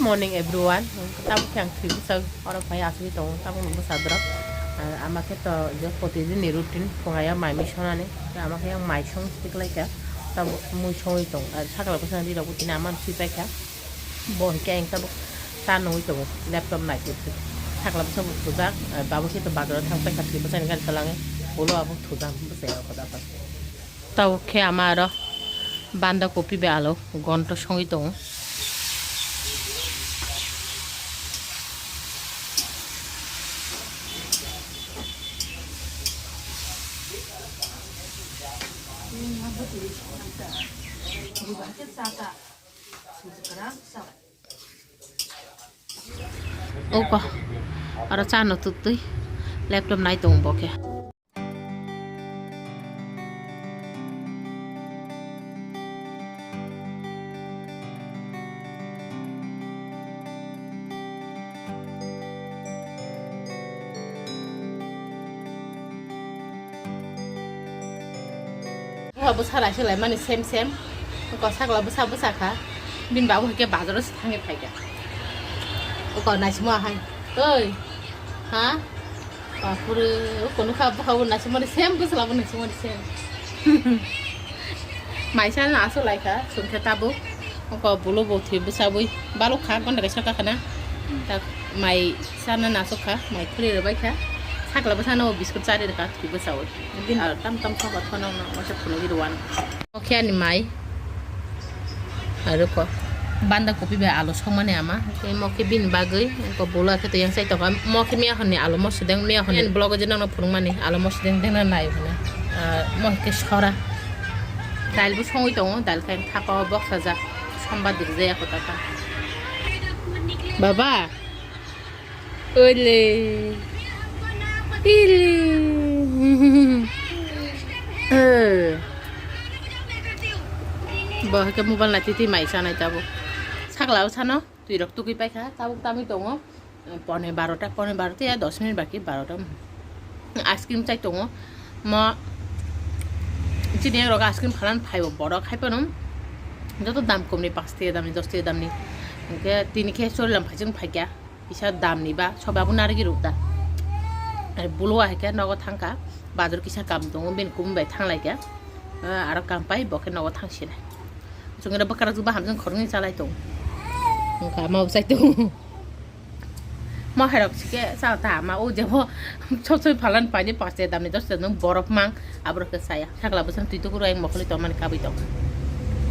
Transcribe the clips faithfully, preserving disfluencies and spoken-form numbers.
Morning everyone. Tabuk khe ang thwi bwsajak oro phai asugwi tongo, tabuk no bwsa drop. Ah, ama khe to je protidin ni routine, phungai o mai mui sonani. Ama khe ang mai song stick lai kha, tabuk mui songwi tongo. Ah, sakla bwsajak ri rok bo tini ama no swi pai kha. Bo hinkhe ang tabuk cha nungwi tongo, laptop nai twi twi. Sakla bwsa bo thujak, ah, babo khe to bazar o thang pai kha, thwi bwsajak ni gari salangwi. Ulo abo thujak bwsajak o koda pai. Tabuk khe ama aro banda kopi bai alu gonto songwi tongo. Oko aro cha no twtwi laptop nai tongo bo khe. Buha bwsa raising lai mani sem sem. Oko sakla bwsa bwsa kha. Bini babu hai khe bazar o se thangwi phai kha. Oko naisimo ahai. Oi. Ha? Bapure, oko nukha bwkha bo naisimo ni sem, bwsla bo naisimo ni sem. Mai sana aswk lai kha, chwng khe tabuk. Oko bulu bo thwi bwsa bwi. Balok kha, gonta kaisa kha khana. Tak mai sana nasuk kha, mai khuri rwbai kha. Sakla bwsa no biscuit chari rwkha, thwi bwsa bwi. Bini aro tam tam sokha thono no, masa phunugwi rwano. Mo khe ani mai. Aro ko banda kopi bai alu songmani ama. Tei mo khe bini bagwi ko bolo khe to yang sai tokha. Mo khe miya honni alu mo sudeng, miya honni vlog o je nokno phunukmani alu mo sudeng dengna nai hwnwi. Ah, mo khe sora. Dal bo songwi tongo, dal khe thapa o boksajak. Somba dirjaya kotaka. Baba. Ole. Pili. Eh. Bo hake mobile nai titi mai sanai tabuk. Sakla o sano twi rok tugui paikha tabuk tamui tongo. Pone barota, pone barota ya dos minute baki barota. Ice cream chai tongo. Mo chini rok ice cream phalan phaibo borok hai pano. Joto dam komni, pash taka damni, dos taka damni. Hingke tini khe chorilam phaising phaikya. Kisa damni ba soba bo narigi rukda. Ar bulu ahai khe nogo thangkha, bazar kisa kam tongo, bini kum bai thanglaikha. Ah, aro kam pai bo khe nogo thangsinai. Chwngno bwkra jwk baham jwng khoroknwi chalai tongo. Wngkha ma bwsai tongo. Mohairok sikhe cha ta ma o jebo sob sob phalan paini paste damni dos ta nung borok mang aborok khe saya. Sakla bwsang twi tukuro ayang mokholi tongmani kabui tong.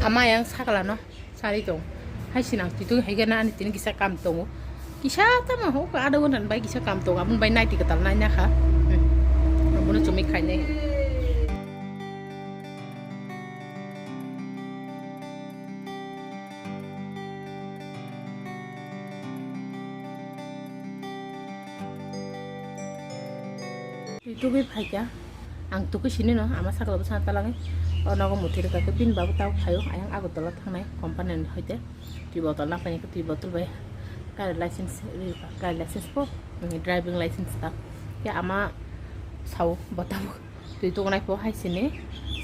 Ama ayang sakla no. Sari tong. Hai sinang twi twi hai gana ani tini kisa kam tongo. Kisa tamo ho adha ghonta ni bai kisa kam tongo. Aboni bai naiti kwtal nai nakha. Hmm. Abono chumui khainai. Twi tugui phaikha. Ang tukui sini no ama sakla bwsa talangwi o nogo muthri rwkha khe bini babu tabuk phaio ayang Agartala thangnai company ni hoite twi botol naphani khe twi botol bai gari license ri rwkha, gari license po driving license ta khe ama sao bo tabuk twi tugnai po hai sini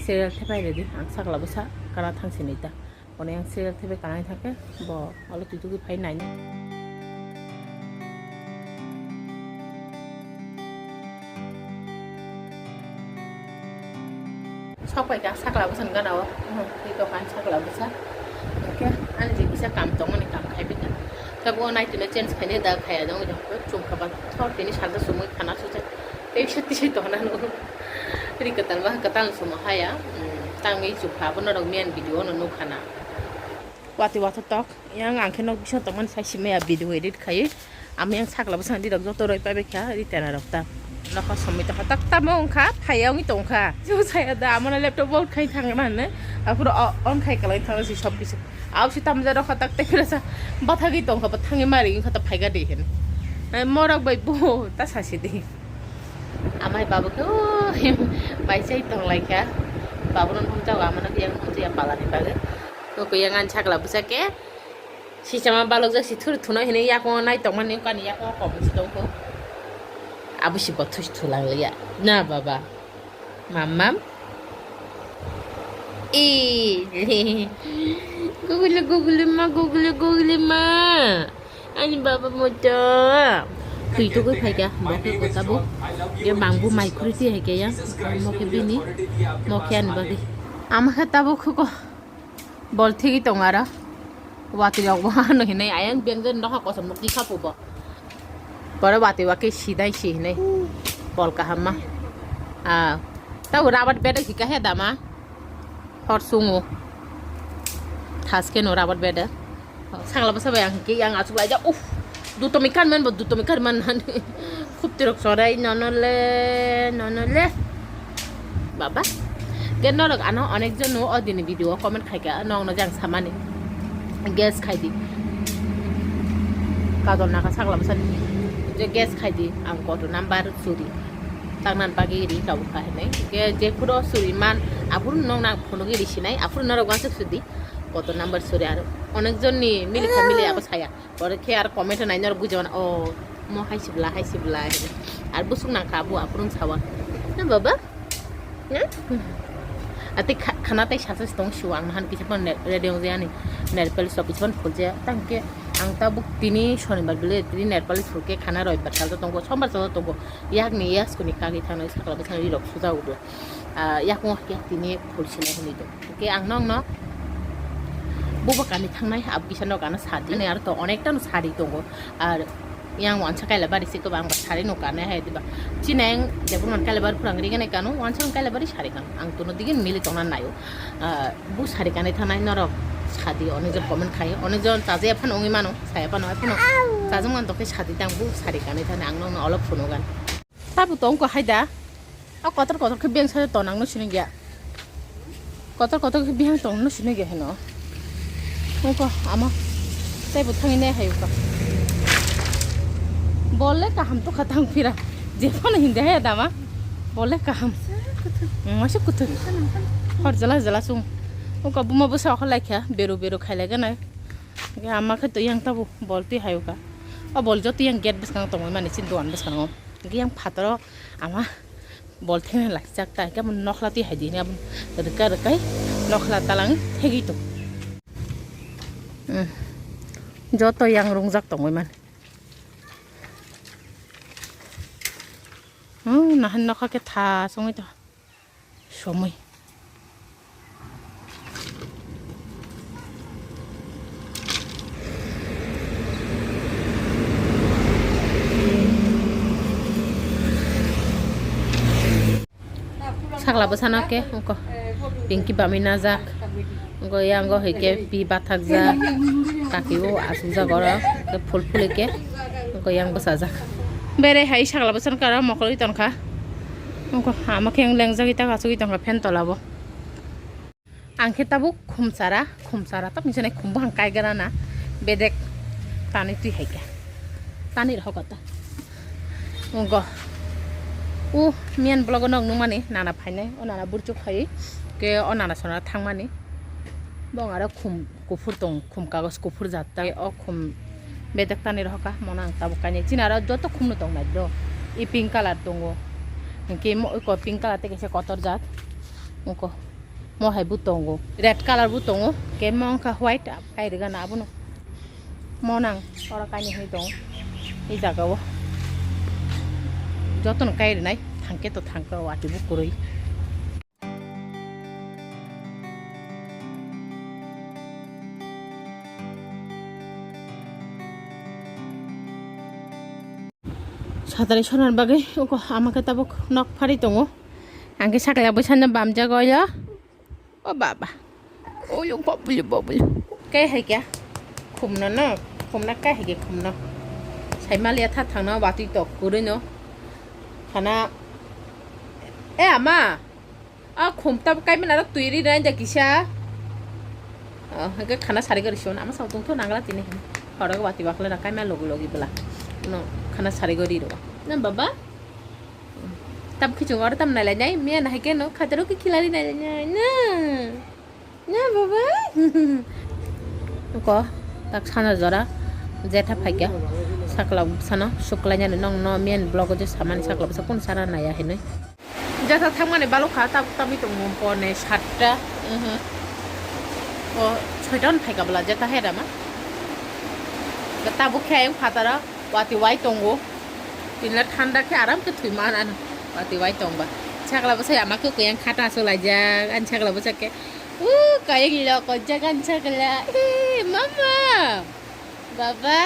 serial thepai rwdi ang sakla bwsa kana thang sini ta. Hwnwi ang serial thaibai kanai thangkhe bo olo twi tugui phai nainai. Sok pai kha sakla bwsani gana o. Twi tokha ang sakla bwsa. Hwnkhe ani je kisa kam tongmani kam khaibai kha. Tabuk o naitino change khainai da khaiya jang jang chum kha ba thor tini salsa sumui khana sujak. Tei bisa tisi tongna nugo. Ri kwtal ba kwtal sumo haya. Tangwi chukha abono rok main video no nukha na. Wati watha tok yang ang khe nok bising tongmani sai simaya video edit khai. Ami yang sakla bwsang di rok joto roi paibekha ri tena rok ta. Nokha somoi tongkha tak tamo wngkha phaiya wngwi tongkha. Jebo saya da amona laptop out khai thangna hwnwi. Aphuru o-, on khai kwlai thangna si sob kisu. Au si tamjaro khatak tei phirasa bathagwi tongkha, bathangwi mari wngkha ta phaiga de hin. Ai morok bai bo ta sasi de. Amai babo khe o bai chai tong lai kha. Babo no nung jago amano khe yang nung ya pala ni bagwi. Ko ko yang an chakla bwsa khe. Si chama balok jak si thur thuna hinwi yakung nai tong mani kani yakung kok si tong kho. Abo si bothu si thulang liya. Na baba. Mamam. I. Gugule, gugule ma, gugule, gugule ma. Ani baba moto. Twi tugui phaikha, bo khe kota bo. Ye bangbu mai khuri ti hai khe ya. Mo khe bini, mo khe ani bagwi. Ama khe tabuk khuko. Bol thigi tong aro. Watwi rok bo ano hinai ayang beng jen nokha kosom nukti khapu bo. Boro watwi wa khe sidai si hinai. Bol kaham ma. Ah. Tau rabat bedek hika he dama. Hor sungo. Thaske no rabat bedek. Sakla bwsa bai ang hingke yang achuk laijak. Uff, dutomi kan man bo, dutomi kan man nani. Khub tirok sorai, nono le, nono le. Baba. Ke norok ano onek jon no o dini video o comment khaika, nokno jang samani. Guess khaidi. Kajol naka sakla bwsani. Je guess khaidi, ang koto number suri. Tangnan bagwi ri tabukha hinai. Ke je phuro suri man, aphuru nokna phunugwi ri sinai, aphuru norok wansuk sudi. Koto number suri aro. Onek jonni milikha mili abo saya. Pore khe ar comment o nai norok bujimano, "Oh, mo hai sibla, hai sibla," hino. Ar busuk nangkha abo, aphuru wng sawa. Na baba? Na? Ati kha-, khana tai sasa tong siwa ang nahan kisa pon ne-, ready wng jaya ni. Nail polish rok kisa pon phul jaya. Tang khe ang tabuk tini sonibar bile tini nail polish phul khe khana roibar sal to tongo, sombar sal to tongo. Yakni yaskuni kagwi thangnai sakla bwskango rirok suja ubla. Ah, yakung khe tini phul sinai hinwi tong. Hwnkhe ang nokno bubo kanwi thangnai, abo kisa nok ano sadi. Ani aro to onekta no sadi tongo. Ar yang wansa kaila bari se kwbang ba sari no kanai hai diba. Chineng debor man kaila bari phurang ri gane kano, wansa kaila bari sari kano. Ang tono digin mili tongna naio. Ah, bu sari kanwi thangnai norok sadi, onek jon comment khai. Onek jon chajaya phano wngwi mano, saya phano, phano. Chajak man tokhe sadi tang bu sari kanwi thangnai ang nokno olok phunugan. Tabuk tong ko hai da. A kotor kotor khe beng sa tong nang no sinigya. Kotor kotor khe bihang tong no sinigya heno. Ungko ama tei bo thangwi nai hai uka. Bol le kaham to kha thang phira. Je phano hindi hai dama. Bol le kaham. Masa kuthur. Hor jala jala sung. Ungko buma bwsa okha laikha. Beru beru khai lai ganai. Ama khe to yang tabu bol twi hai uka. O bol joto yang gate bwskango tongwi mani chini dogan bwskango. Hwnkhe yang phataro ama bol thengna laijak ta, hwnkhe abo nokhla twi hai di hwnwi abo rwkha rwkhai nokhla talang thegwi tong. Hmm. Joto yang rungjak tongwi man. Hmm, nahan nokha khe tha songwi tong. Somoi. Sakla bwsano khe ungko Pinky bami najak. Ungko yango hwnkhe pi bathakjak. Kaki o asukjak oro. Khe phul phul khe ungko yang bwsajak. Bere hai sakla bwsano karo mokolwi tongkha. Ungko ama khe lengjagwi ta asugwi tongkha fan tola bo. Ang khe tabuk khumchara, khumchara tamni sanai khum buphang kaigra na bedek tanwi twi hai khe. Tanwi rw kota. Ungko. O miyan blogo nog nungmani nana phainai, o nana burchuk phai khe o nana sona thangmani. Bong aro khum kuphur tong, khum kagos kuphur jat ta. O khum bedek tanwi rw kha, mono ang tabuk kainai. Chini aro joto khum no tong nai do. I pink colour tongo. Hwnkhe mo iko pink colour tei kaisa kotor jat. Ungko. Mo hai bo tongo, red colour bo tongo, khe mo wngkha white, kai rwgana abono. Mo nang oro kainwi hwnwi tongo, e jaga o jotono kai rwnai, thangkhe to thangkhe o watwi bo kwrwi. Satari sonar bagwi oko ama khe tabuk nok phari tongo. Ang khe sakla bwsano bamjago ya. O baba. Oyo babulu babulu. Kai hai kya? Khumno no. Khumna kai hai kya khumno. Sai maliya tha thangna watwi tok kwrwi no. Khana. E ama. A khum tab kai mana twi ri nai da kisa. Ah, hake khana sari gari shon ama sau tong tho nangla tini. Horo watwi bakla na kai ma logi logi bela. No khana sari gari ro. Na baba. Tam khichung oro tam nailai nai, miya na hai khe no khataro khe khilari nailai nai. Na. Na baba. Ko tak sana jora jetha phaikya. Sakla sana suklai nani nong no miyan blog je samani sakla bwsa kun sana naya hinwi. Jetha thangmani balukha tab tami tong pone satta. Mhm. O, soitan phaika bwla jeta hai rama. Tabuk khe ayang phataro watwi wai tongo. Tinla thanda khe aram khe thwi man ano watwi wai tongba. Sakla bwsa ama khe kuyang khata aswk laijak. Ani sakla bwsa khe, "Uh, kayang loko jak ani sakla. Eh, mama. Baba."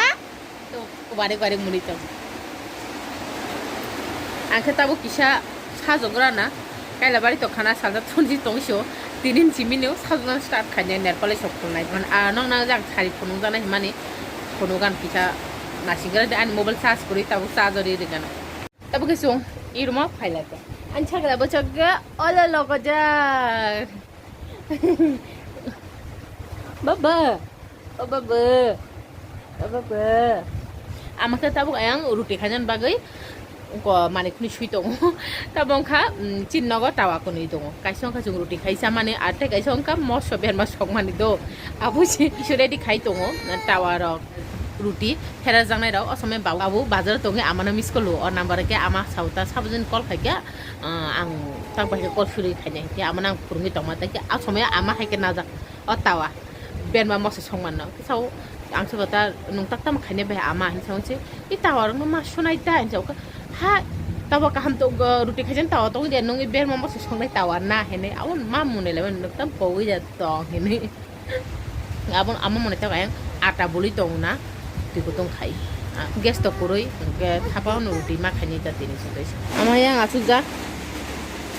Warik warik muni tong. Ang khe tabuk kisa sajwk rana. Kailabari tongkhana salsa thunji tongso. Tinin simino sajwkna start khainai nail polish rok phunuknai. Ah, nokna jang sari phunukjaknai hwnmani phunugan kisa naisinggra de ani mobile charge kwrwi tabuk charge o ri rwgana. Tabuk khe chwng i room o phailai kha. Ani sakla bwsakhe olo logo jak. Baba. O baba. O baba. Ama khe tabuk ayang ruti khainani bagwi ko manikni sui tongo. Tabuk wngkha, mm, chini nogo tawa kwnwi tongo. Kaisa wngkha chwng ruti khai chamani, ar tei kaisa wngkha moso berma sokmani do. Abo se kisu ready khai tongo, tawa rok, ruti, pherajaknai rok. O somoi babu bazar tongwi amano miss call o, o number khe ama sauta sabujin call khaikha. Ah, ang tak bai khe call suri khainai hinkhe amano ang phurungwi tongma tei khe a somoi ama hai khe najak o tawa berma moso songmanno. Khe sao ang se bata nwng tak tamo khainai bai ama hinwi sao se, "I tawa rokno ma sunai ta?" hinwi sao khe, "Ha, tawa kaham to, go, ruti khaijani tawa tongwi de, nwng i berma moso songnai tawa na?" hinwi abo ma mwnwi lai mano nwng tam kogwi ja tong hinwi. Abo, amo mwnwi tabuk ayang ata bului tongo na, twi kutung khai. Ah, gas to kwrwi, hwnkhe thapa hwnwi ruti ma khainai ta tini se twi se. Amo yang asukjak.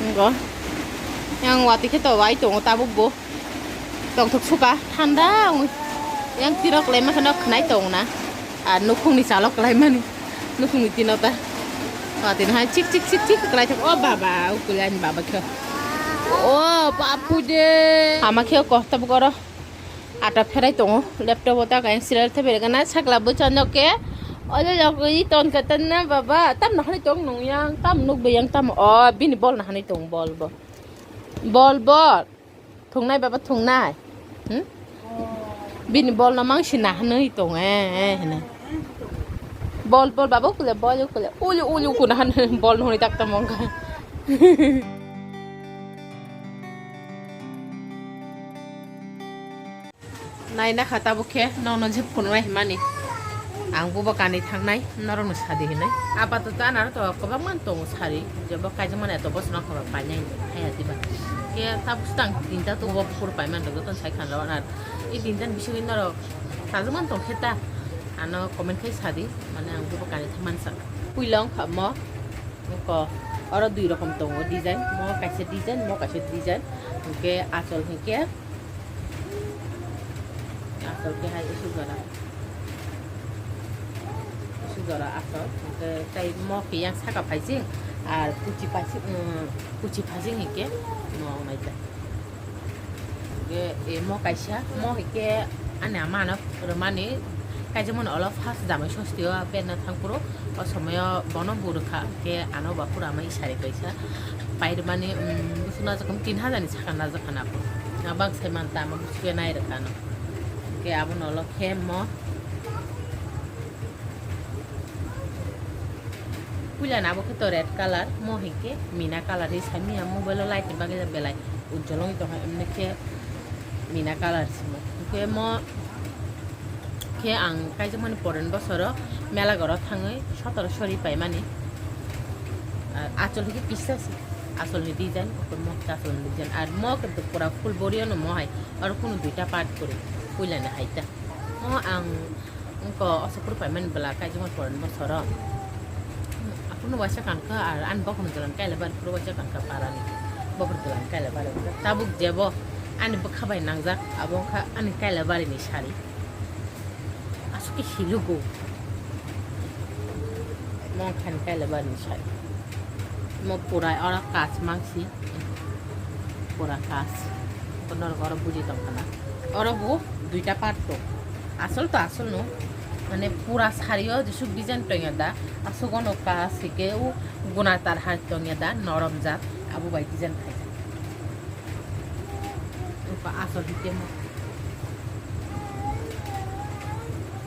Ngo. Yang watwi khe to wai tongo tabuk bo. Tongthok suka, thanda wngwi. Yang tirok lema kheno khwnai tongo na. Ah, nukhungni chalok kwlai mani. Nukhungni tino ta. Watwi no hai chik chik chik chik kwlai thok. O baba, o kwlai ni baba khe. O bapu de. Ama khe ko tabuk oro. Ata pherai tongo, laptop o ta kayang serial thepere gana sakla bwsa no khe. Oile logwi ton khe tan na baba, tam nahani tong nung yang, tam nuk bai yang tam. O, bini bol nahani tong, bol, bol. Bol, bol. Thungnai baba, thungnai. Hmm? Bini bol no mangsi nahani tong, eh, eh, hene. Bol, bol, baba, ukule, bol, ukule. Ulu, ulu, kuna han, bol no tak tam ongka. Nai nakha tabuk khe nokno je phunuknai hwnmani. Ang bubo kanwi thangnai, norokno sadi hinwi. Apatoto anaro to kwbangma tongo sari, je bo kaijakmani eto bosongno khe ba painai haya diba. Khe tabuk swtang tinta to bo phuru paimani rwgwi tong sai khan rw anar. I tinta ni bisingwi norok chajakmani tong khe ta? Ano comment khai sadi, mane ang bubo kanwi thangmani sa. Puila wngkha mo, wngkha oro dui rokom tongo design, mo kaisa design, mo kaisa design. Hwnkhe achol hwnkhe Asol khe hai usu jora. Usu jora asol. Hwnkhe tei mo khe yang saka phaising. Ar kuchi phaising, um, kuchi phaising hinkhe mo naijak. Hwnkhe, e, mo kaisa, mo hinkhe ani ama ano rwmani. Kaijakmani ulo first jamai sostio berna thangphuru, o somoio bono bo rwkha, hwnkhe ano baphuru ama isari kaisa pairwmani, um, bwswk najakha, tin hajar ni saka najakha na phuru. Abang sai man tamo bwswk nai rwkha no. Hwnkhe abono ulo khe mo puila ni abo khe to red colour, mo hinkhe mina colour hi sai manya mobile o light ni bagwi belai ujjol wngwi tongkha, emni khe mina colour simo. Hwnkhe mo khe ang kaijakmani poren bosoro mela goro thangwi sotoro sori paimani. Ar achol hwnkhe kisa se, achol ni design, okon mo khe achol ni design. Ar mo khe pura full body o no mo hai, aro kunu duita part kwrwi, puila ni hai ta. Mo ang wngkha o aswk phuru paimani bwla kaijakmani poren bosoro. Aphuru waisa kankha, ar ani bokhorok jora kaila bari phuru waisa kankha parani. Bokhorok jora kaila bari wngkha. Tabuk jebo ani bwkha bai nangjak, abo wngkha ani kaila bari ni sari. Aswk khe hilugo. Mo wngkha ani kaila bari ni sari. Mo pura oro kach mangsi. Pura kach. Norok oro buji tongkha na. Oro bo duita part tong. Asol to asol no. Mane pura sari o jesuk design tongya da. Aswk ono kach hwnkhe o guna tar hai tongya da. Norom jat. Abo bai design khai. Wngkha asol hwnkhe mo.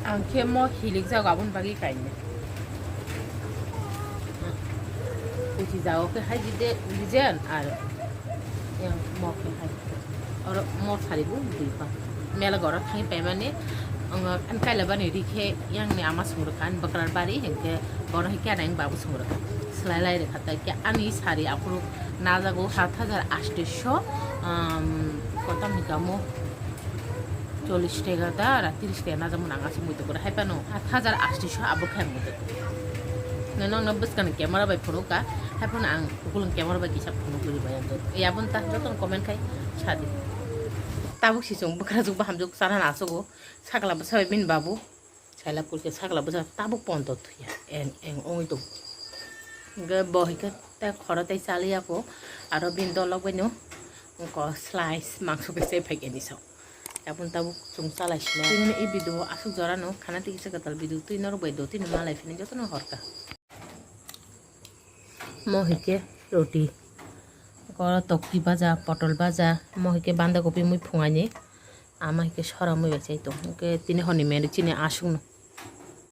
Ang khe mo hilik jago aboni bagwi kainai. Kuchi jago khe hai jide design ar yang mo khe hai. Oro mo sari bo dui pa. Mela goro thangwi paimani, ang kaila bani ri khe yang ni ama sung rwkha, ani bwkra bari hinkhe bono hinkhe ani babu sung rwkha. Slai lai rwkha, tai khe ani sari aphuru najago saat hajar aatso, um, kotam ni kamo chollish tega da, ra tiris tega najak mano ang aswk muitu kore hai phano saat hajar aatso abo khe ang muitu. Nang no bwskang ni camera bai phunuk kha, hai phano ang ukulung camera bai kisa phunuk guri bai ang. Yabon ta joto comment khai sadi. Tabuk si chwng bwkra jwk bahamjwk chana nasogo, sakla bwsa bai bini babu. Saila purkhe sakla bwsa tabuk ponto thuya, eng, eng, ongwi tong. Hingke bo hingke tei khoro tei chaliya po, aro bini dolok bai no, ongko slice mangso khe se phai khe ni sao. Aboni tabuk chwng chalai sina. Tini i video aswk jora no khana tei kisa kwtal video twi norok bai do tini malai phini joto no horka. Mo hingke roti. Oro tokti baja, potol baja, mo hingke banda kopi mui phungaini. Ama hingke sora mui bai chai tong. Hingke tini honi meri chini aswk no.